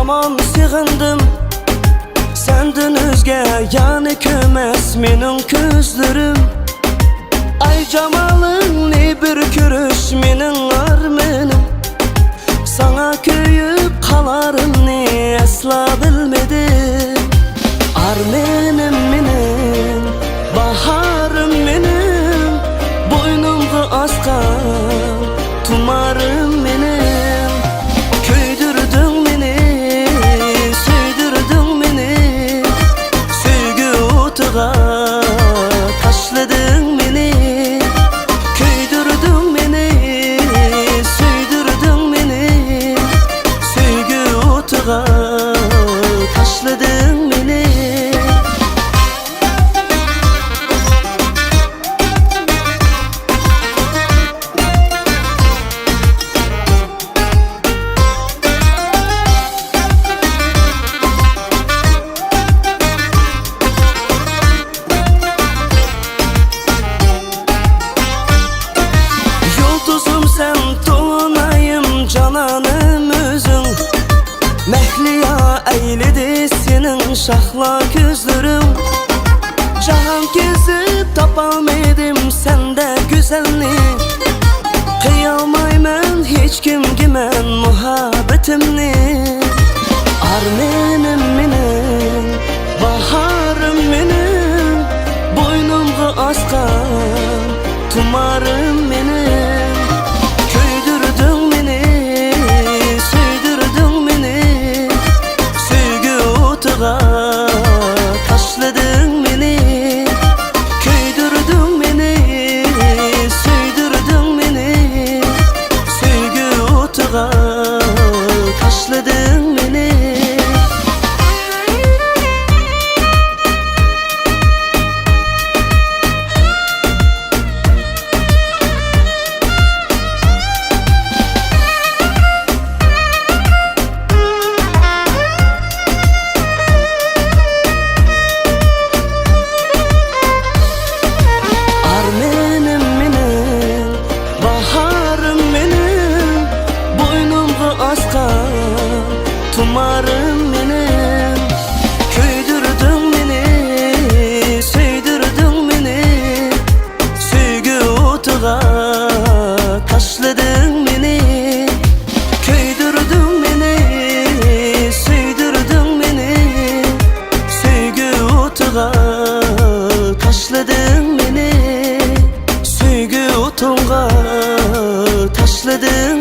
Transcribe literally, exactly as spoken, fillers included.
سېغىندىم سەندىن ئۆزگە يەنە كۆرمەس مېنىڭ كۆزلىرىم. ئاي جامالىڭنى بىر كۆرۈش مېنىڭ ئارمىنىم. ساڭا كۆيۈپ قالارىمنى ئەسلا بىلمىدىم. ئارمىنىم مېنىڭ، باھارىم مېنىڭ، بوينۇمغا ئاسقان تۇمارىم مېنىڭ. كۆيدۈردۈڭ مېنى، سۆيدۈردۈڭ مېنى، سۆيگۈ ئوتىغا تاشلىدىڭ مېنى. كۆيدۈردۈڭ مېنى، سۆيدۈردۈڭ مېنى، سۆيگۈ ئوتىغا تاشلىدىڭ مېنى. يۇلتۇزۇم سەن، تولۇنايىم جانانىم ئۆزۈڭ. مەھلىيا ئەيلىدى سېنىڭ شاخلا كۆزلىرىڭ. جاھان كېزىپ تاپالمىدىم سەندەك گۈزەلنى. قىيالمايمەن ھېچكىمگە مەن مۇھەببىتىمنى. ئارمىنىم مېنىڭ، باھارىم مېنىڭ، بوينۇمغا ئاسقان تۇمارىم مېنىڭ. كۆيدۈردۈڭ مېنى، سۆيدۈردۈڭ مېنى، سۆيگۈ ئوتىغا تاشلىدىڭ مېنى. كۆيدۈردۈڭ مېنى، سۆيدۈردۈڭ مېنى، سۆيگۈ ئوتىغا تاشلىدىڭ مېنى. ئارمىنىم مېنىڭ، باھارىم مېنىڭ، بوينۇمغا ئاسقان تۇمارىم مېنىڭ. كۆيدۈردۈڭ مېنى، سۆيدۈردۈڭ مېنى، سۆيگۈ ئوتىغا تاشلىدىڭ مېنى. كۆيدۈردۈڭ مېنى، سۆيدۈردۈڭ مېنى، سۆيگۈ ئوتىغا تاشلىدىڭ مېنى. سۆيگۈ ئوتۇڭغا تاشلىدىڭ